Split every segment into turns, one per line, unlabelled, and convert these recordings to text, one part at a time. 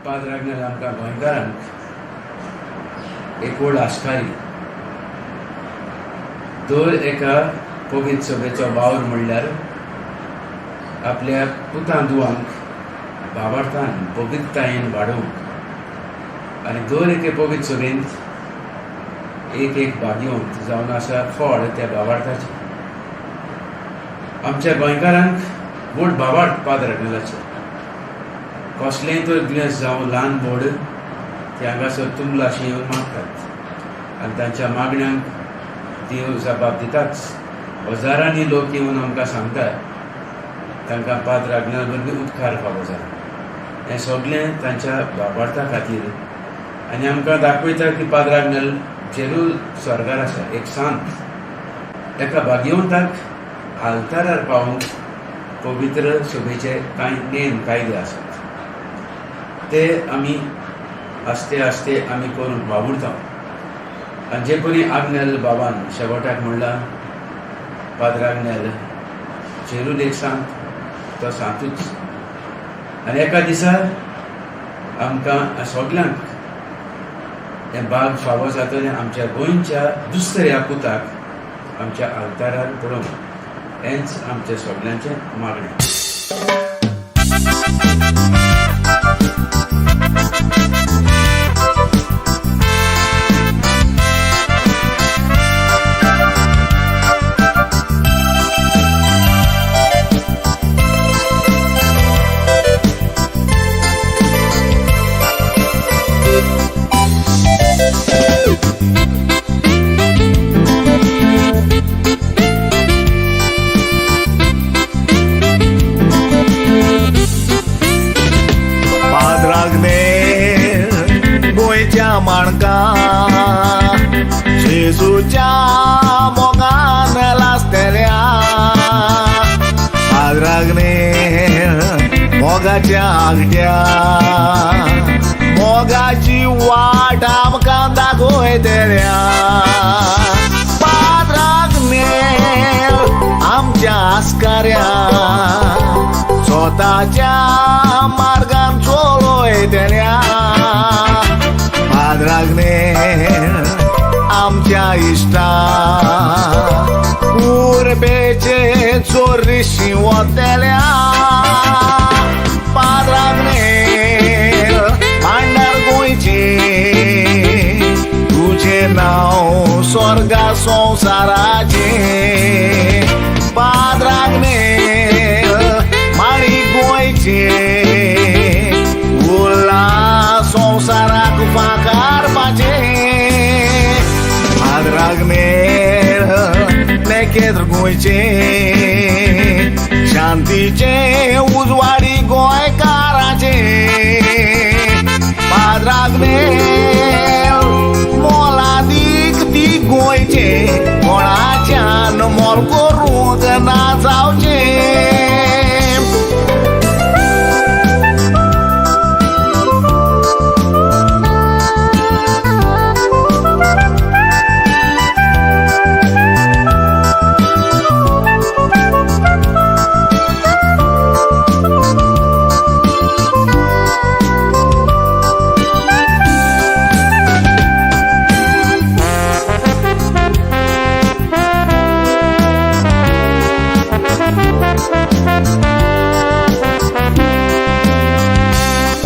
पाद्र आग्नेल आमकां गोंयकारांक एक व्हड आस्कारी. दर एका पवित्र सभेचो वावर म्हणल्यार आपल्या पुतां दुवांक भावार्थान पवित्रतायेन वाडोवंक आनी दर एके पवित्र सभेंत एक एक भाग्यवंत जावन आसा फळ त्या भावार्थाचें. आमच्या गोंयकारांक व्हड भावार्थ पाद्र आग्नेलाचेर. कसलेंय तर दुयेंस जावं ल्हान व्हड ते हांगासर तुमलाशी येवन मागतात आनी तांच्या मागण्यांक देव जबाब दिताच. हजारांनी लोक येवन आमकां सांगतात तांकां पाद्र आग्नेला वरवीं उपकार फावो जाला. हें सगळें तांच्या भावार्था खातीर आनी आमकां दाखयता की पाद्र आग्नेल जेरूल स्वर्गार आसा एक सांत. एका भाग्यवंताक आल्तारार पावोवंक पवित्र सभेचे कांय नेम कायदे आसात, ते आमी आस्ते आस्ते आमी करूंक वावुरता. आनी जे कोणी आग्नेल बाबान शेवटाक म्हणलां पाद्र आग्नेल जेरूल एक सांत, तो सांतूच. आनी एका दिसा आमकां सगल्यांक हें बाग फावो जातलें आमच्या गोंयच्या दुसऱ्या पुताक आमच्या आल्तारार पळोवंक, हेंच आमच्या सगल्यांचें मागणें.
माणका जेजूच्या मोगान लासतेल्या पाद्र आग्नेल मोगाच्या आगट्या मोगाची वाट आमकां दाखयतल्या. पाद्र आग्नेल आमच्या आस्काऱ्या स्वताच्या मार्गान चलयतल्या. पाद्र आग्नेल आमच्या इश्टा उर्बेचे चोरिशी वतल्या. पाद्र आग्नेल भांडार गोंयचे तुजें नांव स्वर्गा संवसाराचें. पाद्र आग्नेल माणिक गोंयचें उरला संवसाराक फांकारपाचें. पाद्र आग्नेल नेकेत्र गोंयचें शांतीचें उजवाडी गोंयकाराचें. पाद्र आग्नेल मोलादीक ती गोंयचें कोणाच्यान मोल करूंक ना जावचें.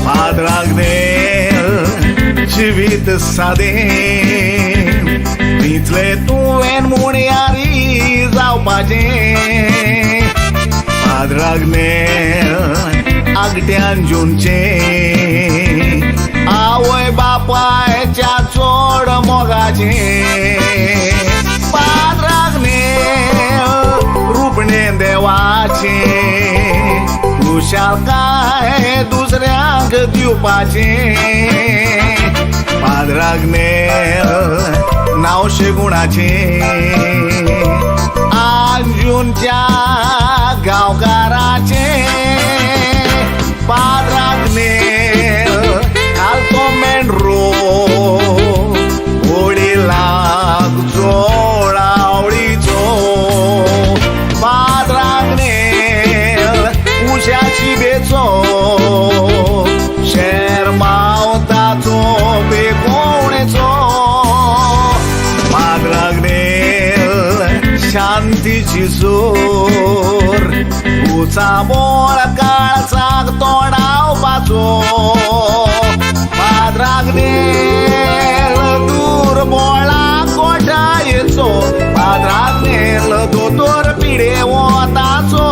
पाद्र आग्नेल जिवीत सादें तितलें तुवें म्हूण यारी जावपाचें. पाद्र आग्नेल आगट्यान जुनचें आवय बापायच्या चड मोगाचें. पाद्र आग्नेल रुपणें देवाचें खुशालकाय दुसऱ्यांक दिवपाचें. पाद्र आग्नेल नांवशे गुणाचें अंजुनच्या गांवकाराचें. पाद्र आग्नेल घालतो मेंढरो वडिलाक जोड आवडीचो. पाद्र आग्नेल उज्या जिबेचो शेर्मा बोळाबोळ काळजाक तोंडावपाचो पाद्राग्नेल दुर्बोळा कोठायेचो पाद्राग्नेल दोतोर पिडे वताचो.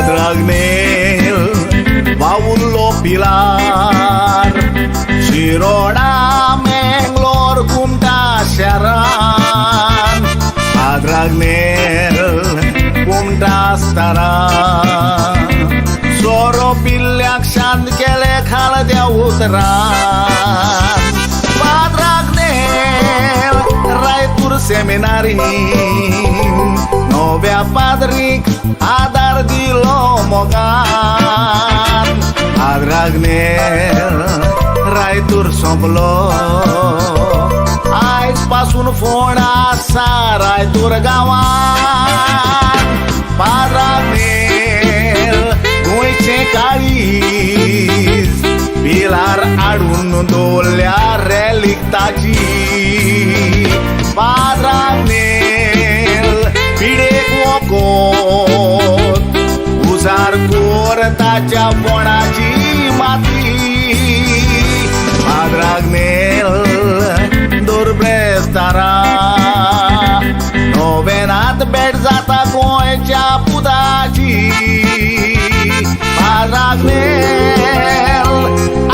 पाद्राग्नेल बावुल्लो पिलार शिरोडा मेंगलोर कुमटा शहरान पाद्राग्नेल कुमटा आसताना सोरो पिल्ल्याक शांत केले खाल त्या उतरान पाद्राग्नेल रायतूर सेमिनारीन नव्या पाद्रीक आदार दिलो मोगान पाद्राग्नेल रायतूर सोंपलो आयज पासून फोंड आसा रायतूर गांवान पाद्राग्नेल गोंयचें काळीज पिलार हाडून दवरल्या रेलीक ताजी पाद्राग्नेल पिडेक वखद उजार कोर ताच्या फोंडाची माती पाद्राग्नेल दुर्बेस्तारा नोवेनात भेट जाता गोंयच्या पुताची पाद्राग्नेल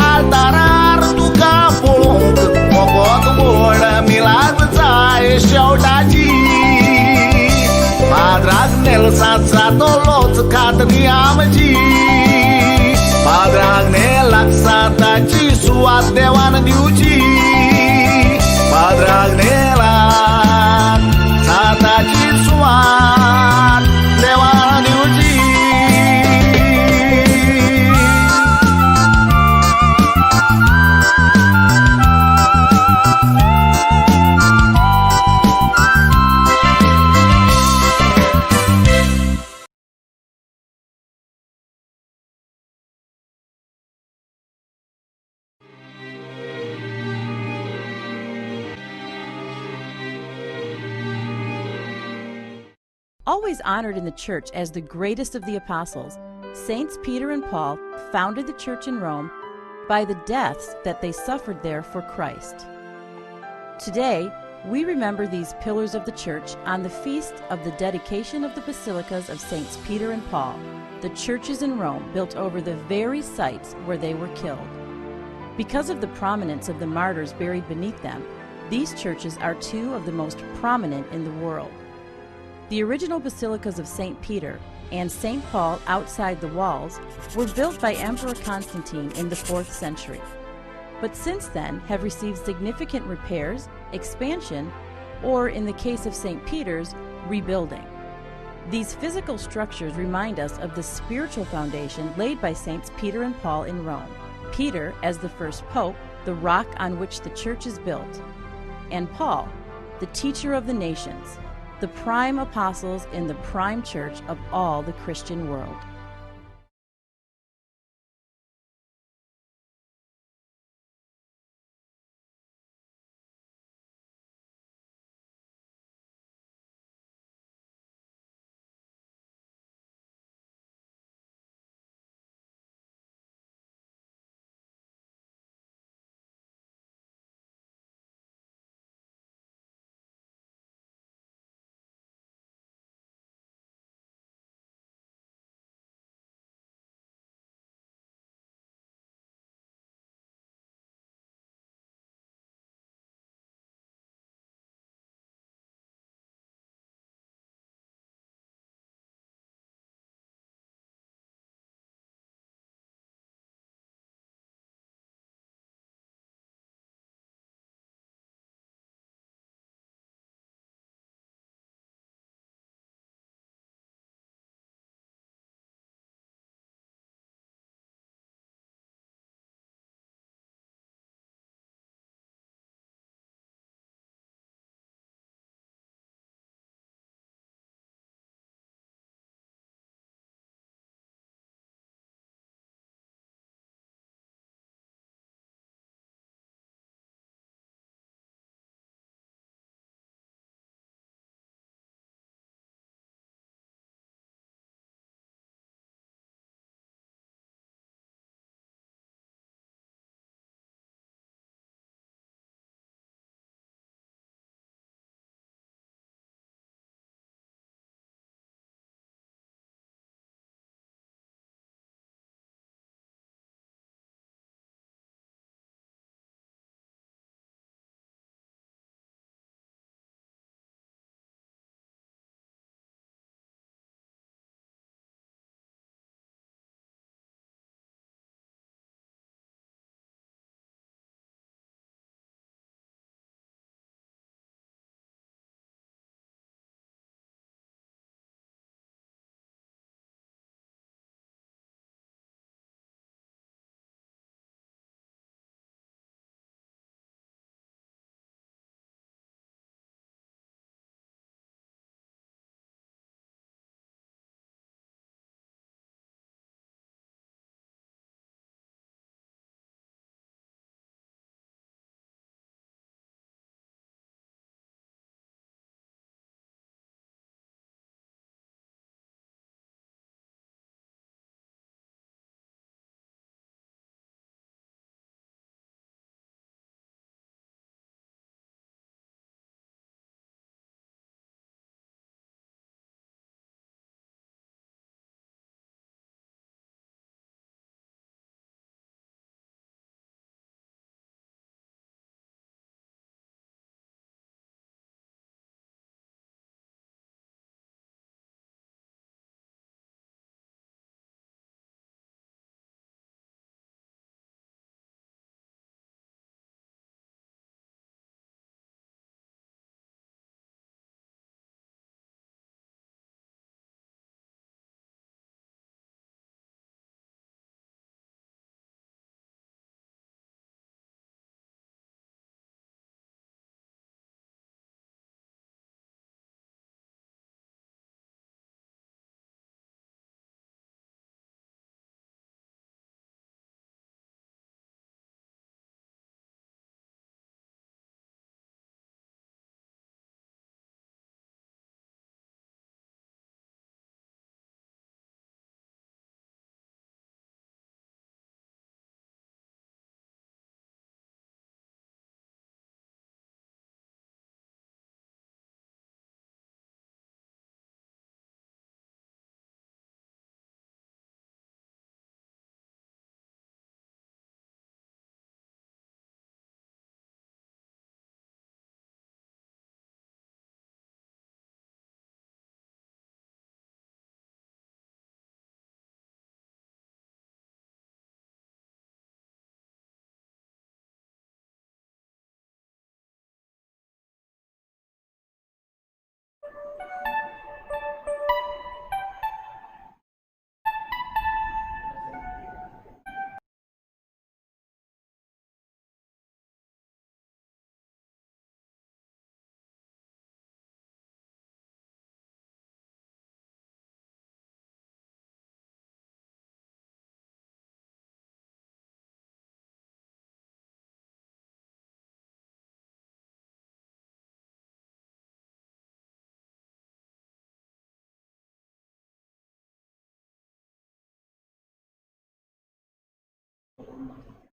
आल्तारार तुका पळोवंक वखद व्हड मिलाद जाय शेवटाची पाद्राग्नेल सात जातलोच खात्री आमची पाद्राग्नेलाक साताची सुवात देवान दिवची पाद्राग्नेलाक साताची सुवात देवान दिवची.
Always honored in the church as the greatest of the apostles, Saints Peter and Paul founded the church in Rome by the deaths that they suffered there for Christ. Today, we remember these pillars of the church on the feast of the dedication of the basilicas of Saints Peter and Paul, the churches in Rome built over the very sites where they were killed. Because of the prominence of the martyrs buried beneath them, these churches are two of the most prominent in the world. The original basilicas of St. Peter and St. Paul outside the walls were built by Emperor Constantine in the 4th century, but since then have received significant repairs, expansion, or in the case of St. Peter's, rebuilding. These physical structures remind us of the spiritual foundation laid by Saints Peter and Paul in Rome. Peter as the first pope, the rock on which the church is built, and Paul, the teacher of the nations, the prime apostles in the prime church of all the Christian world.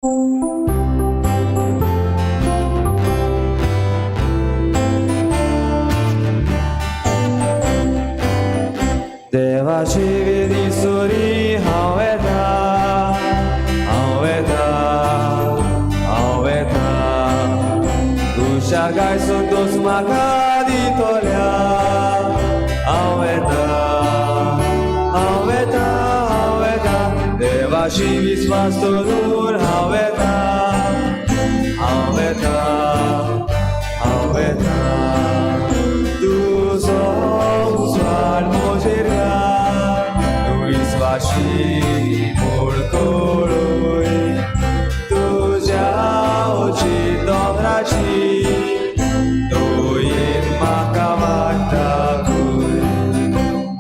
देवाची विधी सुरी हांव येता, हांव येता, हांव येता. कुशागाय संतोष म्हाका दितोल्या. हांव येता, हांव येता, हांव येता. देवाशी विस्वास दवरून हांव येता, हांव येता, हांव येता. तुजो उजवाड म्हजेर घाल, तूं विस्वाशी म्हूण कळय. तुज्या उची दोंगराची तोयेन म्हाका वाट दाखय.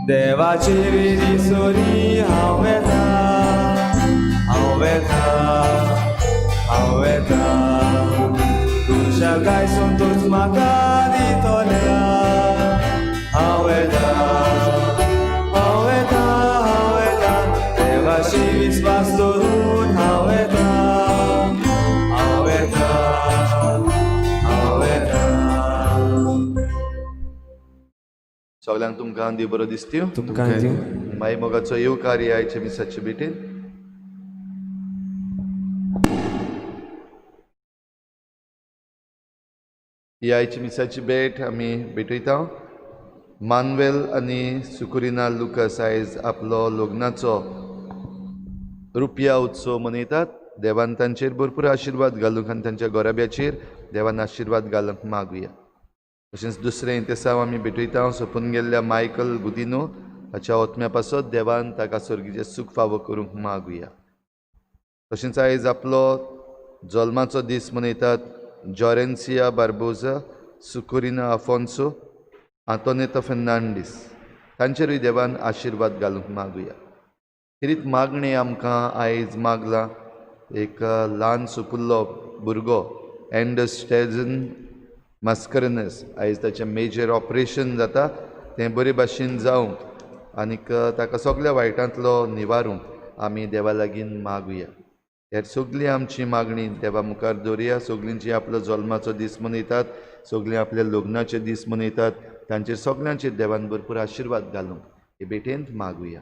देवाची विधी सोरी हांव येता, हांव येता, हांव येता. तुज्या संतोष म्हाका दितोल्या. हांव येता, हांव येता, हांव येता. देवाशी विस्वास दवरून हांव येता, हांव येता, हांव येता.
सगल्यांक तुमकां देव बरो दिसतीव.
तुमकां दिवं.
माई मोगाचो येवकार ह्या आयच्या मिसाचे भेटेन. ही आयची मिसाची भेट आमी भेटयता. मानवेल आनी सुकुरिना लुकस आयज आपलो लग्नाचो रुपया उत्सव मनयतात. देवान तांचेर भरपूर आशिर्वाद घालूंक आनी तांच्या गोराब्याचेर देवान आशिर्वाद घालूंक मागुया. तशेंच दुसरें इंतेसांव आमी भेटयता सोंपून गेल्ल्या मायकल गुदिनो हाच्या ओतम्या पासत देवान ताका सर्गीचें सूख फावो करूंक मागुया. तशेंच आयज आपलो जल्माचो दीस मनयतात जॉरेन्सिया बार्बोजा, सुकुरिना आफोन्सो, आंतोनेतो फेर्नांडीस तांचेरूय देवान आशिर्वाद घालूंक मागुया. खेरीत मागणें आमकां आयज मागलां एक ल्हान सुपुल्लो भुरगो एन्डस स्टेजन मास्करनस आयज ताचें मेजर ऑपरेशन जाता तें बरे भाशेन जावंक आनीक ताका सगल्या वायटांतलो निवारूंक आमी देवा लागीं मागुया. ह्या सगळीं आमची मागणी देवा मुखार दवरुया. सगळीं जी आपलो जल्माचो दीस मनयतात, सगळीं आपल्या लग्नाचे दीस मनयतात, तांचेर सगल्यांचेर देवान भरपूर आशिर्वाद घालूंक हे भेटेंत मागुया.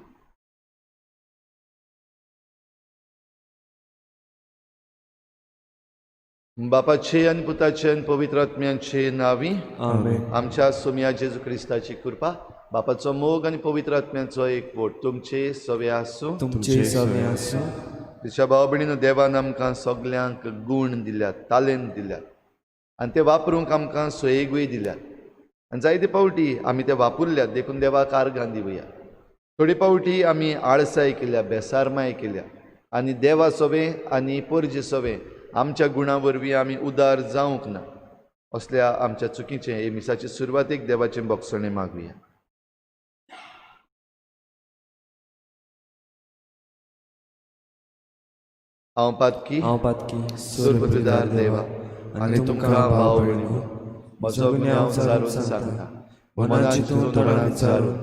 बापाचे आनी पुताचे आनी पवित्र आत्म्याचे नांवी
आमेन.
आमच्या सोमया जेजू क्रिस्ताची कृपा, बापाचो मोग आनी पवित्र आत्म्याचो एकवट तुमचे सवे आसूं.
तुमचे सवे आसूं.
तिच्या भाव भयणीनो, देवान आमकां सगल्यांक गूण दिल्यात, तालेंत दिल्यात आनी ते वापरूंक आमकां सोयेगूय दिल्यात आनी जायते फावटी आमी ते वापरल्यात देखून देवाक आर्गां दिवया. थोडे फावटी आमी आळसाय केल्या, बेसारमाय केल्या आनी देवा सोवें आनी पोरजे सोवें आमच्या गुणा वरवीं आमी उदार जावंक ना. असल्या आमच्या चुकीचें हे मिसाचे सुरवातेक देवाचें भोगसणें मागुया. हांव पातकी,
हांव पातकी,
सुरबुद्धार देवा आनी तुमकां भाव भयणीनो म्हजो गुन्यांव विचारून सांगता. मनान चिंतून तोंडान विचारून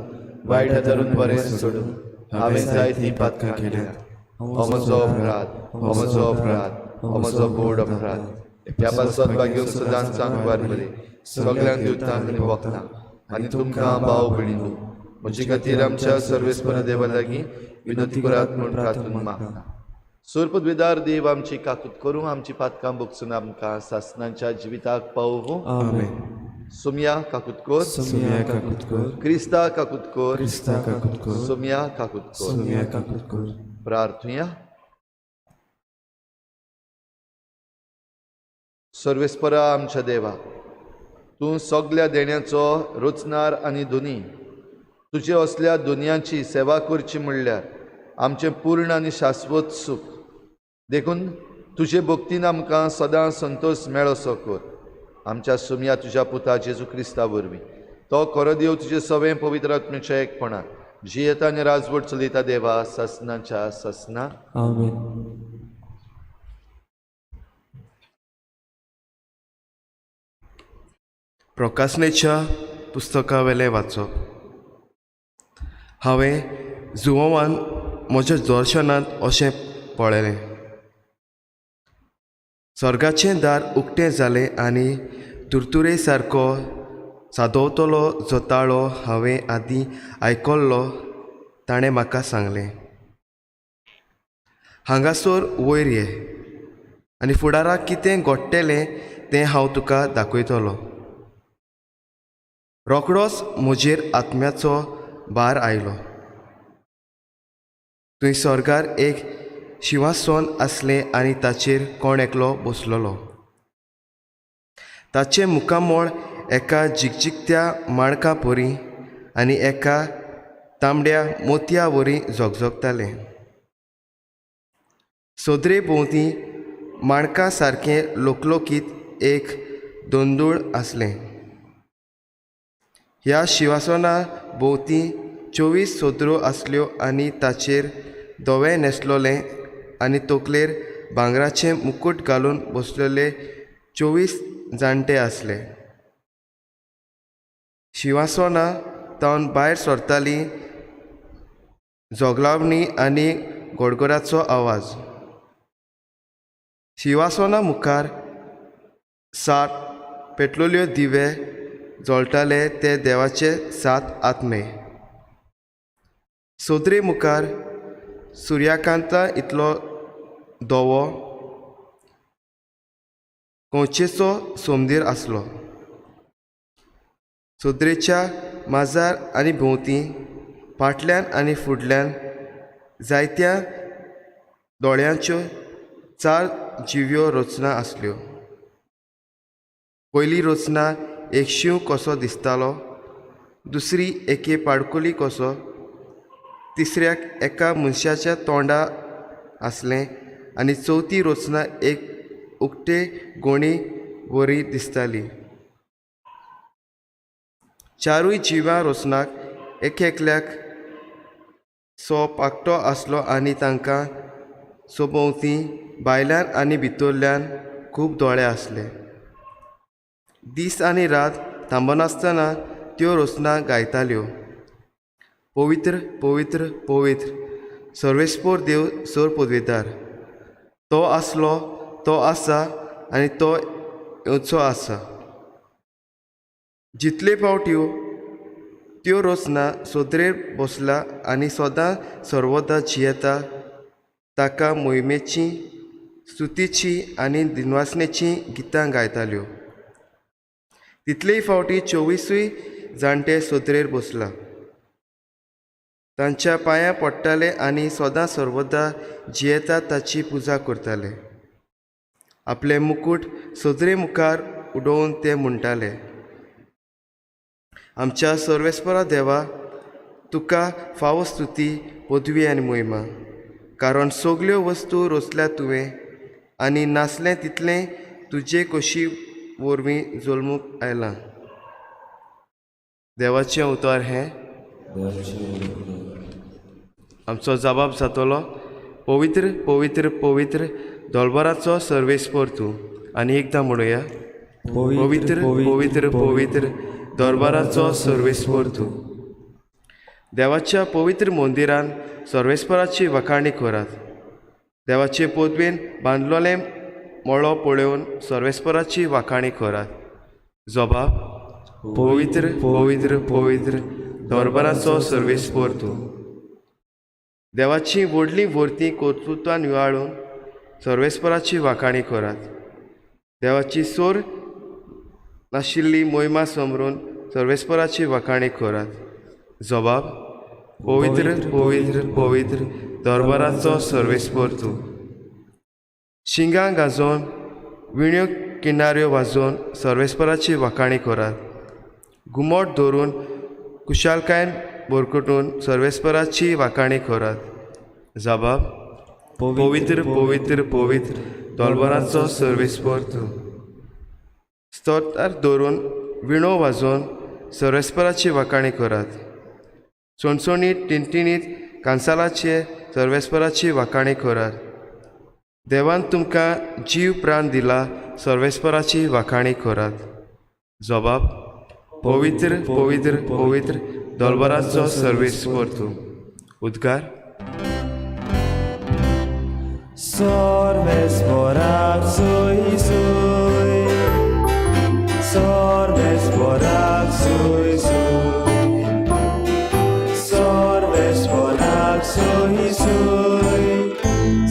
वायट धरून बरें सोडून हांवें जायतीं पातकां केल्यात. हो म्हजो अपराध, हो म्हजो अपराध, हो म्हजो बोड अपराध. ह्या पासत भाग्योक सदांच सांगवार बरें सगल्यांक दिवतांक आनी वखदांक आनी तुमकां भाव भयणीनो म्हजे खातीर आमच्या सर्वेस्पर देवा लागीं विनंती करात म्हूण प्रार्थना मागता. सुरपदविदार देव आमची काकूत करूं, आमची पातकां भोगसून आमकां सासनाच्या जिविताक पावोवं.
आमेन.
सोमया काकूत कर,
सोमया काकूत कर,
क्रिस्ता काकूत कर,
क्रिस्ता काकूत कर,
सोमया काकूत कर.
सोमया काकूत कर.
प्रार्थुया. सर्वेस्परा आमच्या देवा, तूं सगल्या देण्याचो रचणार आनी धुनी. तुजे असल्या दुनियाची सेवा करची म्हणल्यार आमचें पूर्ण आनी शाश्वत सूख. देखून तुजे भक्तीन आमकां सदां संतोश मेळसो कर. आमच्या सुमया तुज्या पुता जेजू क्रिस्ता वरवीं तो खरो देव तुजे सवें पवित्र आत्म्याच्या एकपणान जियेता आनी राजवट चलयता देवा ससनाच्या ससना.
आमेन.
प्रकासनेच्या पुस्तका वेलें वाचप. हांवें जुवान म्हज्या दर्शनांत अशें पळयलें, स्वर्गाचें दार उक्तें जालें आनी तुरतुरे सारको सादवतलो जो ताळो हांवें आदीं आयकल्लो ताणें म्हाका सांगलें, हांगासर वयर ये आनी फुडाराक कितें घडटलें तें हांव तुका दाखयतलो. रोखडोच म्हजेर आत्म्याचो भार आयलो. थंय स्वर्गार एक शिंवासन आसलें आनी ताचेर कोण एकलो बसलेलो. ताचें मुखामळ एका झिकझिकत्या माणका परी आनी एका तांबड्या मोतया वरी झगझगतालें. सदरे भोंवती माणका सारकें लोकलोकीत एक दोंदूळ आसलें. ह्या शिंवासना भोंवती 24 सदरो आसल्यो आनी ताचेर धवें न्हेसलोलें आनी तकलेर भांगराचें मुकूट घालून बसलेले 24 जाणटे आसले. शिंवासना तावन भायर सरताली जोगलावणी आनी गडगडाचो आवाज. शिंवासना मुखार 7 पेटलोल्यो दिवे जळटाले ते देवाचे 7 आत्मे. सदरे मुखार सुर्याकांता इतलो धवो कंवचेचो सोमदीर आसलो. सदरेच्या माजार आनी भोंवती फाटल्यान आनी फुडल्यान जायत्या दोळ्यांच्यो 4 जिव्यो रचना आसल्यो. पयली रचना एक शींव कसो दिसतालो, दुसरी एके पाडकुली कसो, तिसऱ्याक एका मनशाच्या तोंडा आसलें आनी चवथी रचना एक उक्ते गोणी वरी दिसताली. 4 जिव्या रचनाक एक एकल्याक सो पाकटो आसलो आनी तांकां सोभोंवती भायल्यान आनी भितरल्यान खूब दोळे आसले. दीस आनी रात थांबनासतना त्यो रचना गायताल्यो, पवित्र पवित्र पवित्र सर्वेस्पोर देव सर पदवेदार, तो आसलो, तो आसा आनी तो येवचो आसा. जितले फावट्यो त्यो रचना सदरेर बसला आनी सदां सर्वदा जियेता ताका मोहिमेची, स्तुतीची आनी दिनवासनेची गितां गायताल्यो. तितलेय फावटी 24 जाणटे सदरेर बसला, तांच्या पांयां पडटाले आनी सदां सर्वदा जियेता ताची पुजा करताले. आपले मुकूट सदरे मुखार उडोवन ते म्हणटाले, आमच्या सर्वेस्परा देवा, तुका फावो स्तुती, पदवी आनी मोहिमा, कारण सगल्यो वस्तू रचल्या तुवें आनी नासलें तितलें तुजे कशी वरवीं जल्मूंक आयलां. देवाचें उतर हें. आमचो जबाब जातलो, पवित्र पवित्र पवित्र दोलबराचो सर्वेस्पर तूं. आनी एकदां म्हणुया, पवित्र पवित्र पवित्र दरबाराचो सर्वेस्पर तूं. देवाच्या पवित्र मंदिरान सर्वेस्पराची वखाणी करात. देवाचे पदवेन बांदलोलें मळो पळोवन सर्वेस्पराची वाखाणी करात. जबाब, पवित्र पवित्र पवित्र दरबाराचो सर्वेस्पर तूं. देवाची व्हडली व्हरती कर्तृत्वां निवाळून सर्वेस्पराची वाखाणी करात. देवाची सोर नाशिल्ली मोहिमा समरून सर्वेस्पराची वाखाणी करात. जबाब, पवित्र पवित्र पवित्र दरबाराचो सर्वेस्पर तूं. शिंगां गाजोवन विण्यो किनाऱ्यो वाजोवन सर्वेस्पराची वाखाणी करात. घुमट धरून कुशालकायेन भरकटून सर्वेस्पराची वाखाणी करात. जबाब, पवित्र पवित्र पवित्र दरबाराचो सर्वेस्पर तूं. स्तोत्रार धरून विणो वाजोवन सर्वेस्पराची वाखाणी करात. चणचणीत टिणटिणीत कांसालाचे सर्वेस्पराची वाखाणी करात. देवान तुमकां जीव प्राण दिला सर्वेस्पराची वाखाणी करात. जबाब, पवित्र पवित्र पवित्र दरबाराचो सर्वेस्पर तूं. उद्गार,
सर्वेस्पराक सोय सोय, सर्वेस्पराक सोय सोय, सर्वेस्पराक सोय सोय,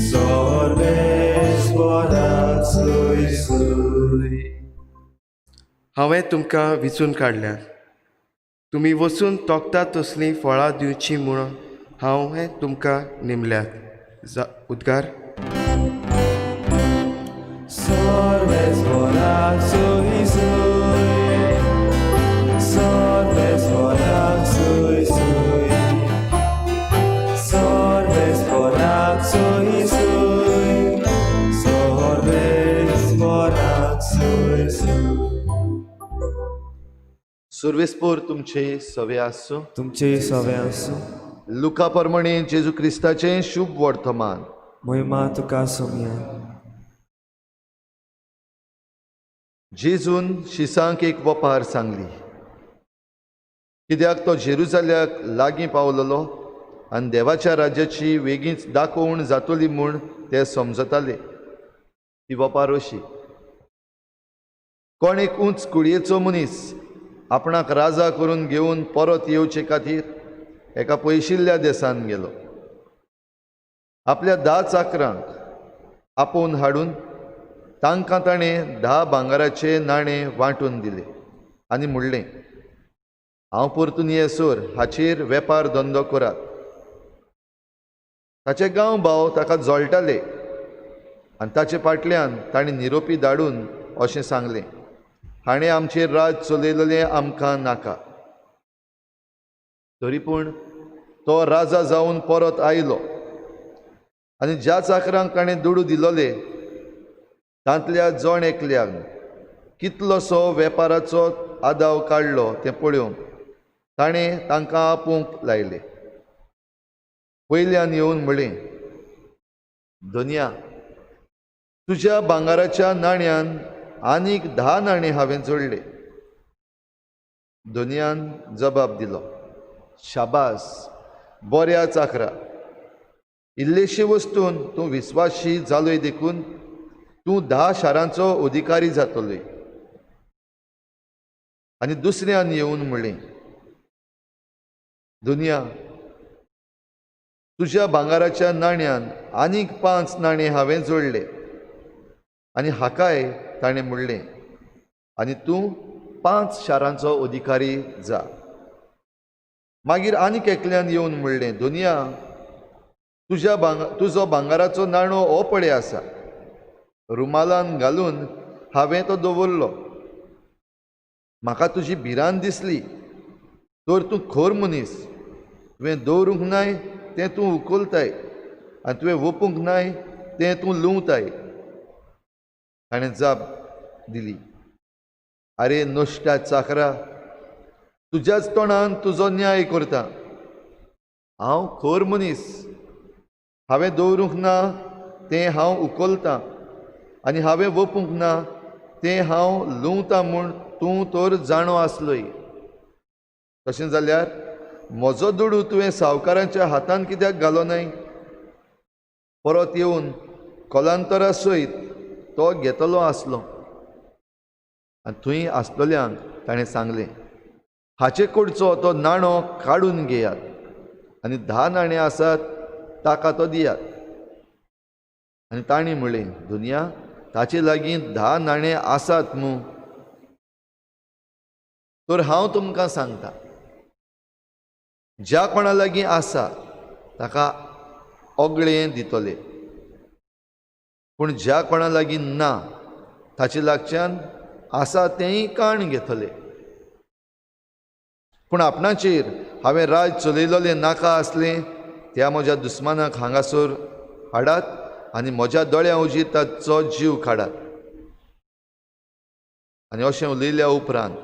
सर्वेस्पराक सोय सोय.
हांवें तुमकां विंचून काडल्यात, तुमी वचून तोखता तसलीं फळां दिवचीं म्हूण हांवें तुमकां नेमल्यात. जा उद्गार.
सर्वेस्पराक सोय सोय, सर्वेस्पराक सोय सोय, सर्वेस्पराक सोय सोय, सर्वेस्पराक सोय सोय.
सुर्वेस्पोर तुमचे सवे आसूं.
तुमचे सवे आसूं.
लुका परमणे जेजू क्रिस्ताचें शुभ वर्तमान.
महिमा तुका सोमया.
जेजून शिसांक एक वपार सांगली, कित्याक तो जेरुजाल्याक लागीं पावलेलो आनी देवाच्या राज्याची वेगींच दाखोवण जातली म्हूण ते समजताले. ती वपार अशी: कोण एक उंच कुळयेचो मनीस आपणाक राजा करून घेवन परत येवचे खातीर एका पयशिल्ल्या देसान गेलो. आपल्या 10 चाकरांक आपोवन हाडून तांकां ताणें 10 भांगराचे नाणे वांटून दिले आनी म्हणलें, हांव परतून येसर हाचेर वेपार धंदो करात. ताचे गांव भाव ताका जळटाले आनी ताचे फाटल्यान ताणें निरोपी धाडून अशें सांगलें, हाणें आमचेर राज चलयलें आमकां नाका. तरी पूण तो राजा जावन परत आयलो आनी ज्या चाकरांक ताणें दुडू दिलोले तांतल्या जण एकल्यान कितलोसो वेपाराचो आदाव काडलो तें पळोवंक ताणें तांकां आपोवंक लायले. पयल्यान येवन म्हळें, धनया, तुज्या भांगराच्या नाण्यान आनीक 10 नाणे हांवें जोडले. धनयान जबाब दिलो, शाबास, बऱ्या चाकरा, इल्लेशे वस्तून तूं विस्वाशी जालोय देखून तूं 10 शारांचो अधिकारी जातलोय. आनी दुसऱ्यान येवन म्हणलें, धनया, तुज्या भांगराच्या नाण्यान आनीक 5 नाणे हांवें जोडले. आनी हाकाय ताणें म्हणलें, आनी तूं 5 शारांचो अधिकारी जा. मागीर आनीक एकल्यान येवन म्हणलें, धनया, तुजो भांगराचो नाणो हो पळय आसा, रुमालान घालून हांवें तो दवरलो. म्हाका तुजी भिरांत दिसली, तर तूं खर मनीस, तुवें दवरूंक नाय तें तूं उखलताय आनी तुवें वोपूंक नाय तें तूं लुंवताय. ताणें जाप दिली, आरे नश्टा चाकरा, तुज्याच तोंडान तुजो न्याय करता. हांव खर मनीस, हांवें दवरूंक ना तें हांव उखलतां आनी हांवें वोपूंक ना तें हांव लुंवतां म्हूण तूं तर जाणो आसलोय. तशें जाल्यार म्हजो दुडू तुवें सावकारांच्या हातान कित्याक घालो नाय? परत येवन कोलांतरा सयत तो घेतलो आसलो. आनी थंय आसतल्यांक ताणें सांगलें, हाचे कडचो तो नाणो काडून घेयात आनी 10 नाणे आसात ताका तो दियात. आनी तांणी म्हणलें, धनया, ताचे लागीं 10 नाणे आसात मू. तर हांव तुमकां सांगता, ज्या कोणा लागीं आसा ताका ओगळें दितले, पूण ज्या कोणा लागीं ना ताचे लागच्यान आसा तेंय काण घेतले. पूण आपणाचेर हांवें राज चलयलोलें नाका आसलें त्या म्हज्या दुस्मानाक हांगासर हाडात आनी म्हज्या दोळ्यां हुजीर ताचो जीव काडात. आनी अशें उलयल्या उपरांत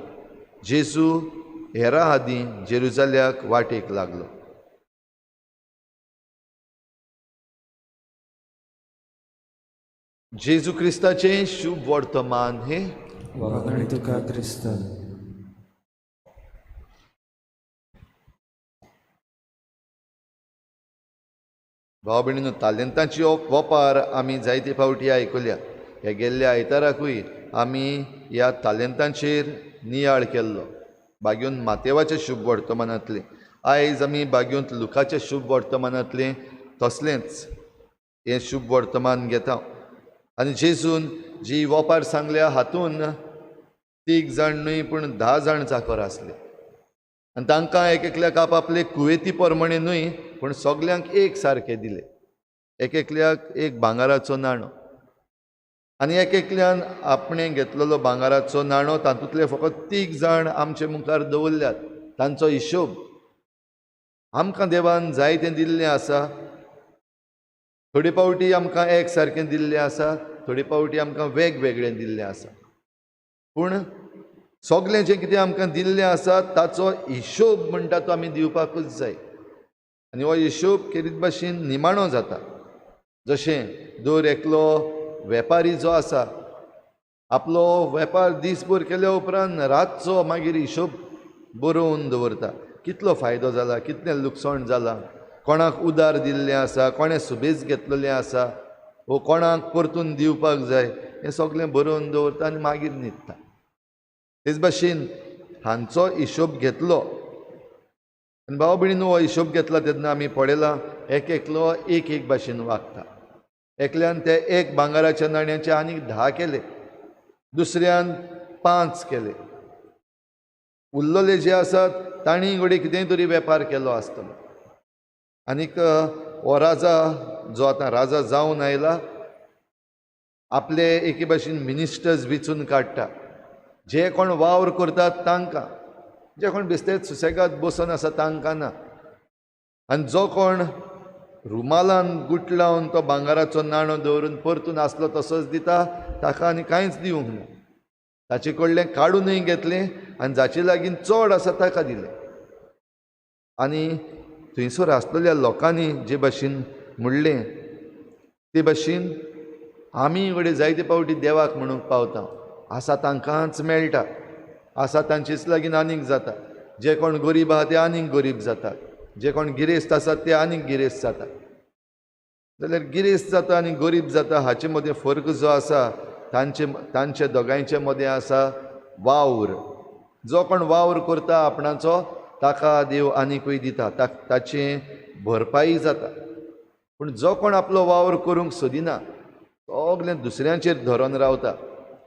जेजू हेरा आदीं जेरुजाल्याक वाटेक लागलो. जेजू क्रिस्ताचें शुभ वर्तमान हें.
वागणी तुका क्रिस्ता.
भाव भयणीनो, तालेंतांची वोपार आमी जायते फावटी आयकुल्या. ह्या गेल्ल्या आयताराकूय आमी ह्या तालेंतांचेर नियाळ केल्लो बागेवन मातेवाचें शुभ वर्तमानांतलें. आयज आमी बागेवंत लुकाचें शुभ वर्तमानांतलें तसलेंच हें शुभ वर्तमान घेता. आनी जेजून जी वोपार सांगल्या हातून 3 जाण न्हय पूण 10 जाण चाकर आसले आनी तांकां एक एकल्याक आपआपले कुवेती प्रमाणे न्हय पूण सगल्यांक एक सारकें दिलें. एक एकल्याक एक भांगराचो नाणो आनी एक एकल्यान आपणें घेतलेलो भांगराचो नाणो तातूंतले फकत 3 जाण आमचे मुखार दवरल्यात. तांचो हिशोब आमकां देवान जायतें दिल्लें आसा. थोडे फावटी आमकां एक सारकें दिल्लें आसा, थोडे फावटी आमकां वेगवेगळें दिल्लें आसा, पूण सगळें जें कितें आमकां दिल्लें आसा ताचो हिशोब म्हणटा तो आमी दिवपाकूच जाय. आनी हो हिशोब केरीत भाशेन निमाणो जाता. जशें दर एकलो वेपारी जो आसा आपलो वेपार दीसभर केल्या उपरांत रातचो मागीर हिशोब बरोवन दवरता, कितलो फायदो जाला, कितलें लुकसाण जालां, कोणाक उदार दिल्लें आसा, कोणें सुबेज घेतलेलें आसा वो कोणाक परतून दिवपाक जाय, हें सगळें बरोवन दवरता आनी मागीर न्हिदता. तेच भाशेन हांचो हिशोब घेतलो आनी भाव भयणीनो, हो हिशोब घेतला तेन्ना आमी पळयलां एक एकलो एक एक भाशेन वागता. एकल्यान ते एक भांगराच्या नाण्याचे आनीक 10 केले, दुसऱ्यान 5 केले, उरलेले जे आसात तांणी घडये कितेंय तरी वेपार केलो आसतलो. आनीक हो राजा जो आतां राजा जावन आयला आपले एके भाशेन मिनिस्टर्स विचून काडटा, जे कोण वावर करतात तांकां, जे कोण बेस्तेच सुसेगाद बसून आसा तांकां ना. आनी जो कोण रुमालान गुटलावन तो भांगराचो नाणो दवरून परतून आसलो तसोच दिता ताका आनी कांयच दिवंक ना. ताचे कडलें काडूनय घेतलें आनी जाचे लागीं चड आसा ताका दिलें. आनी थंयसर आसलेल्या लोकांनी जे भाशेन म्हणलें ते भाशेन आमी घडये जायते फावटी देवाक म्हणूंक पावता, आसा तांकांच मेळटा, आसा तांचेच लागीं आनीक जाता, जे कोण गरीब आहा ते आनीक गरीब जातात, जे कोण गिरेस्त आसात ते आनीक गिरेस्त जातात. जाल्यार गिरेस्त जाता आनी गरीब जाता हाचे मदें फरक जो आसा तांचे तांचे दोगांयचे मदें आसा वावर. जो कोण वावर करता आपणाचो ताका देव आनीकूय दिता, ताचें भरपाई जाता. पूण जो कोण आपलो वावर करूंक सोदिना, सगळें दुसऱ्यांचेर धरून रावता,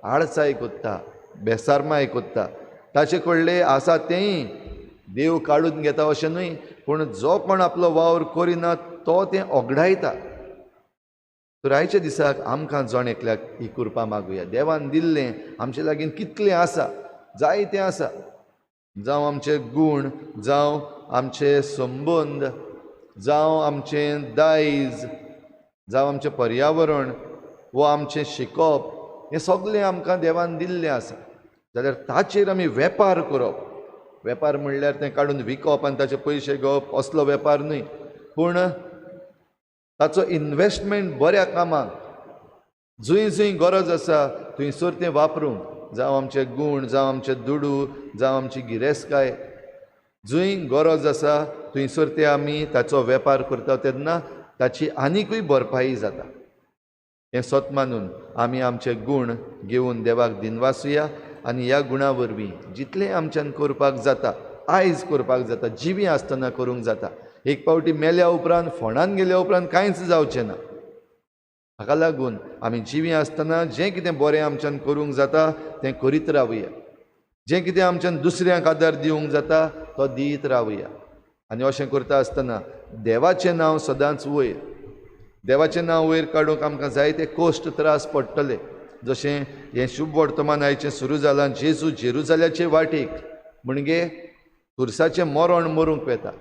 आळसाय कोत्ता, बेसारमाय कोत्ता, ताचे कडले आसा तेंय देव काडून घेता अशें न्हय, पूण जो कोण आपलो वावर करिना तो तें ओगडायता. तर आयच्या दिसाक आमकां जण एकल्याक ही कृपा मागुया. देवान दिल्लें आमचे लागीं कितलें आसा, जायतें आसा, जावं आमचे गूण, जावं आमचे संबंद, जावं आमचें दायज, जावं आमचें पर्यावरण वो आमचें शिकप, हें सगळें आमकां देवान दिल्लें आसा. जाल्यार ताचेर आमी वेपार करप. वेपार म्हणल्यार तें काडून विकप आनी ताचे पयशे घेवप असलो वेपार न्हय, पूण ताचो इन्वेस्टमेंट बऱ्या कामाक जंय जंय गरज आसा थंयसर तें वापरूंक, जावं आमचे गूण, जावं आमचे दुडू, जावं आमची गिरेस्तकाय, जंय गरज आसा थंयसर ते आमी ताचो वेपार करता तेन्ना ताची आनिकूय भरपाई जाता. हें सत मानून आमी आमचे गूण घेवन देवाक दिनवासुया आनी ह्या गुणा वरवीं जितलें आमच्यान करपाक जाता, आयज करपाक जाता, जिवीं आसतना करूंक जाता. एक फावटी मेल्या उपरांत, फोंडान गेल्या उपरांत कांयच जावचें ना. हाका लागून आमी जिवीं आसतना जें कितें बरें आमच्यान करूंक जाता तें करीत रावया, जें कितें आमच्यान दुसऱ्यांक आदार दिवंक जाता तो दीत रावया. आनी अशें करता आसतना देवाचें नांव सदांच वयर, देवाचें नांव वयर काडूंक आमकां जायते कश्ट त्रास पडटले. जशें हें शुभ वर्तमान आयचें सुरू जालां, जेजू जेरुजाल्याचे वाटेक म्हणजे खुर्साचें मरण मरूंक वता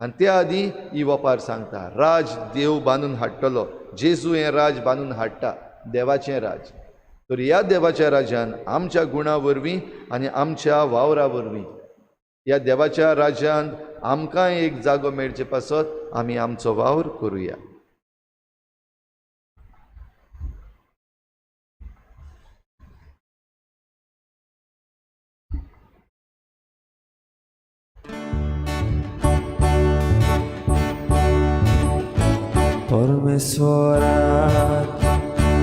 आनी त्या आदीं ही वपार सांगता, राज देव बांदून हाडटलो. जेजू हें राज बांदून हाडटा, देवाचें राज. तर ह्या देवाच्या राज्यान आमच्या गुणा वरवीं आनी आमच्या वावरा वरवीं ह्या देवाच्या राज्यान आमकांय एक जागो मेळचे पासत आमी आमचो वावर करुया.
परमेश्वराक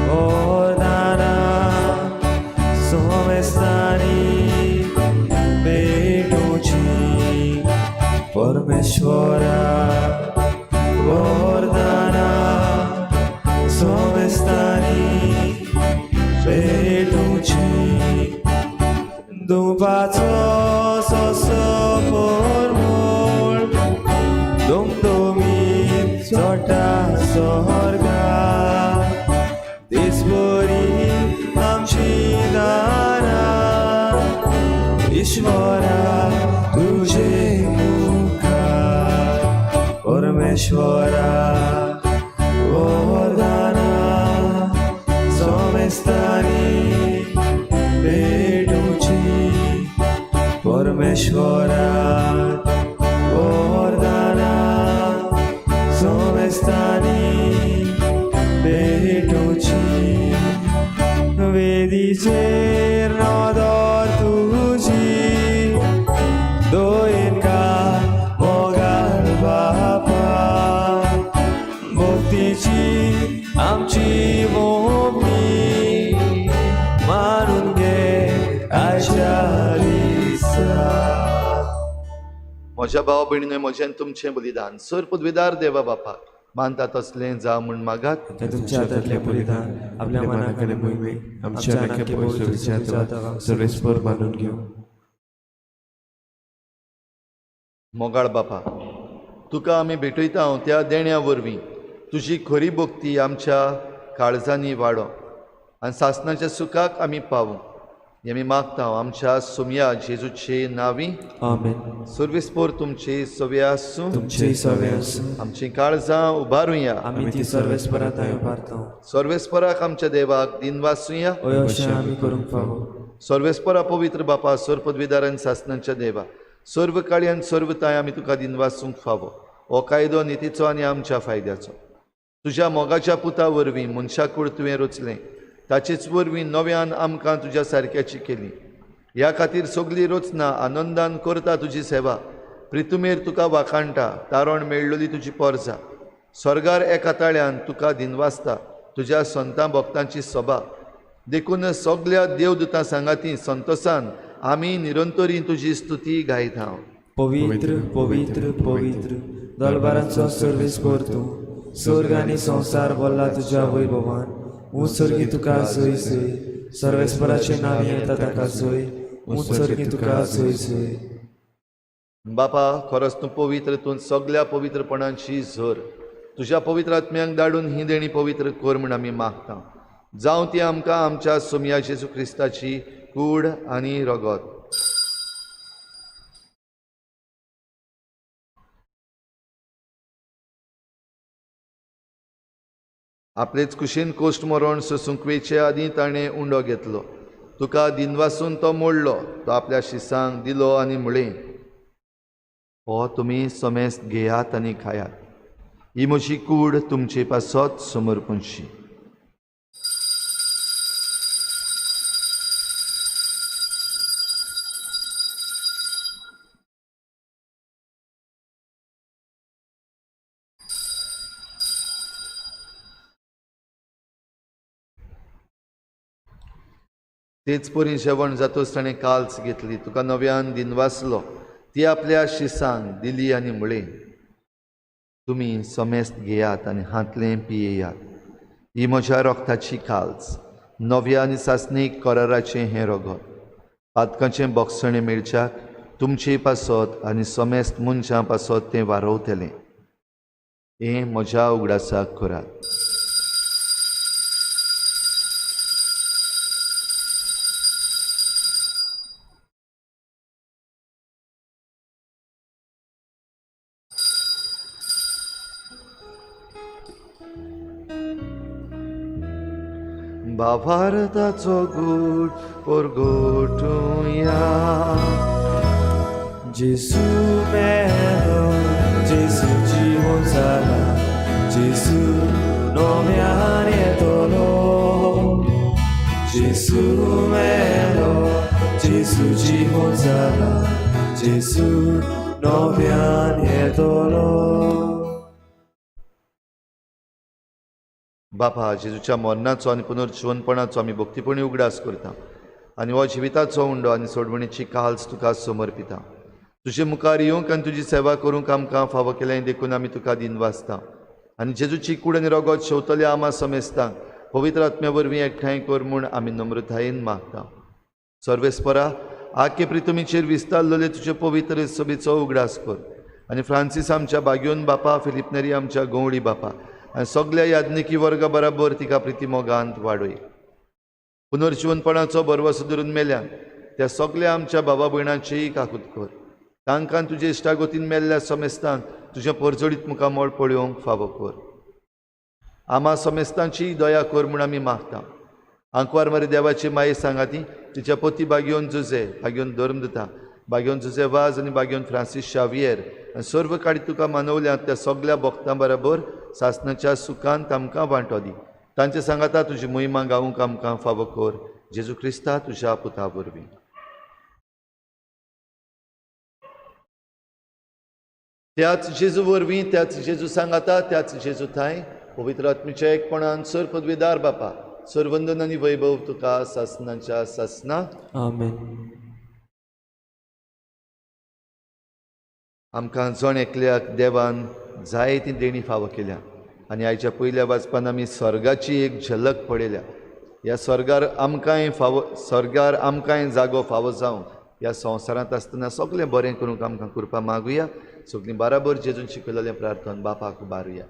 वरदाना सोमेस्तांनी भेटोवची परमेश्वराक वरदाना सोमेस्तांनी भेटोवची दुपाचो सोसो परमळ दुमदुमीत चडटा स्वर्गार दिसभरी आमची दारां ईश्वरा तुजे मुखार परमेश्वरा वरदाना सोमेस्तांनी भेटोवची परमेश्वरा वरदाना सोमेस्तांनी भेटोवची वेदीचेर नदर तुजी दयेन मोगाळ बापा भक्तीची आमची मोगणी मानून घे आयच्या दिसा.
म्हज्या भाव भयणीन म्हजें आनी तुमचें बलिदान सर पदवीदार देवा बापाक मानता तसलें जावं म्हूण मागात.
तें तुमच्या हातांतलें बलिदान आपल्या मनाक आनी मोहिमेक
आमच्या नाक्या पवित्र सर्वेस्पर मानून घेवं.
मोगाळ बापा, तुका आमी भेटयता त्या देण्या वरवीं तुजी खरी भक्ती आमच्या काळजांनी वाडो आनी सासणाच्या सुखाक आमी पावूं, हें आमी मागता आमच्या सोमया जेजूचे नांवी.
आमेन.
सर्वेस्पर तुमचे सवे आसूं.
तुमचे सवे आसूं.
आमचीं काळजां उबारुया.
आमी ती सर्वेस्परा थंय उबारता.
सर्वेस्पराक आमच्या देवाक दिनवासुया.
हय, अशें आमी करूंक फावो.
सर्वेस्परा पवित्र बापा, सर्व पदवीदार आनी सासणाच्या देवा, सर्व काळी आनी सर्व ताय आमी तुका दिनवासूंक फावो. हो कायदो नितीचो आनी आमच्या फायद्याचो. तुज्या मोगाच्या पुता वरवीं मनशाकूड तुवें रचलें, ताचेच वरवीं नव्यान आमकां तुज्या सारक्याची केली. ह्या खातीर सगली रचना आनंदान करता तुजी सेवा, प्रितुमेर तुका वाखाणटा, तारण मेळ्ळोली तुजी पोरजा. स्वर्गार एका ताळ्यान तुका दिनवासता तुज्या संतां भक्तांची सभा. देखून सगल्या देवदूतां सांगाती संतोसान आमी निरंतरी तुजी स्तुती गायत हांव.
पवित्र पवित्र पवित्र दरबारांचो सर्वेस्पर तूं, स्वर्ग आनी संवसार भरला तुज्या वैभवान. ऊंच स्वर्गी तुका जय जय, सर्वेस्पराचें नांव येता ताका जय, ऊंच स्वर्गी तुका जय जय.
बापा, खरोच तूं पवित्र, तूं सगल्या पवित्रपणाची झर. तुज्या पवित्र आत्म्यांक धाडून ही देणी पवित्र कर म्हूण आमी मागता. जावं ती आमकां आमच्या सोमया जेजू क्रिस्ताची कूड आनी रगत. आपलेच कुशीन कोश्ट मरण सोसूंक वेचे आदीं ताणें उंडो घेतलो, तुका दिनवासून तो मोडलो, तो आपल्या शिसांक दिलो आनी म्हळें, हो तुमी समेस्त घेयात आनी खायात, ही म्हजी कूड तुमचे पासत समर्पणशी. तेच परी जेवण जातूच ताणें काल्स घेतली, तुका नव्यान दिनवासलो, ती आपल्या शिसांक दिली आनी म्हळें, तुमी समेस्त घेयात आनी हांतलें पियेयात, ही म्हज्या रोगताची काल्स, नव्या आनी सासणीक कराराचें हें रगत, पातकांचें बोगसणें मेळच्याक तुमचे पासत आनी समेस्त मनशां पासत तें वारोवतलें. हें म्हज्या उगडासाक करात. भावार्थाचो गूट परगटुया.
जेजू मेलो, जेजू जिवन जाला, जेजू नव्यान येतलो. जेजू मेलो, जेजू जिवन जाला, जेजू नव्यान येतलो.
बापा, जेजूच्या मरणाचो आनी पुनर्जिवनपणाचो आमी भक्तीपणी उगडास करता आनी हो जिविताचो उंडो आनी सोडवणीची काल्स तुका समर्पिता. तुजे मुखार येवंक आनी तुजी सेवा करूंक आमकां फावो केलें देखून आमी तुका दिनवासता आनी जेजूची कूड आनी रगत शेवतल्या आमा समेस्तांक पवित्र आत्म्या वरवीं एकठांय कर म्हूण आमी नम्रतायेन मागता. सर्वेस्परा, आखे प्रितमीचेर विस्तारलेले तुजे पवित्र सभेचो उगडास कर आनी फ्रांसीस आमच्या बागयोन बापा, फिलीप नेरी आमच्या गंवडी बापा आनी सगल्या याज्ञिकी वर्गा बराबर तिका प्रिती मोगांत वाडय. पुनर्जिवनपणाचो भरवसो धरून मेल्यान त्या सगल्या आमच्या बाबा भयणांचीय काकूत कर. तांकां तुजे इश्टागतीन मेल्ल्या समेस्तांक तुजें परजळीत मुखामळ पळोवंक फावो कर. आमा समेस्तांची दया कर म्हूण आमी मागता. आंकवार मारी देवाची माये सांगाती तिच्या पती बागयोन जुजे, बागयोन धर्म दिता, बागयोन जुजे वाज आनी बागयोन फ्रांसीस शावियर आनी सर्व काडी तुका मानवल्यात त्या सगल्या भक्तां बराबर सासणाच्या सुखान आमकां वांटो दी. तांचे सांगाता तुजी मोहिमा गावूंक आमकां फावो कर. जेजू क्रिस्ता तुज्या पुता वरवीं. त्याच जेजू वरवीं, त्याच जेजू सांगाता, त्याच जेजू थांय पवित्र आत्मीच्या एकपणान सर पदवीदार बापा, सर्वंदन आनी वैभव तुका सासणाच्या सासना.
आमेन.
आमकां जण एकल्याक देवान जायती देणी फावो केल्या आनी आयच्या पयल्या वाचपान आमी स्वर्गाची एक झलक पळयल्या. ह्या स्वर्गार आमकांय फावो, स्वर्गार आमकांय जागो फावो जावंक ह्या संवसारांत आसतना सगळें बरें करूंक आमकां कृपा मागुया. सगळीं बाराबर जेजून शिकयलेलें प्रार्थन बापाक बारुया.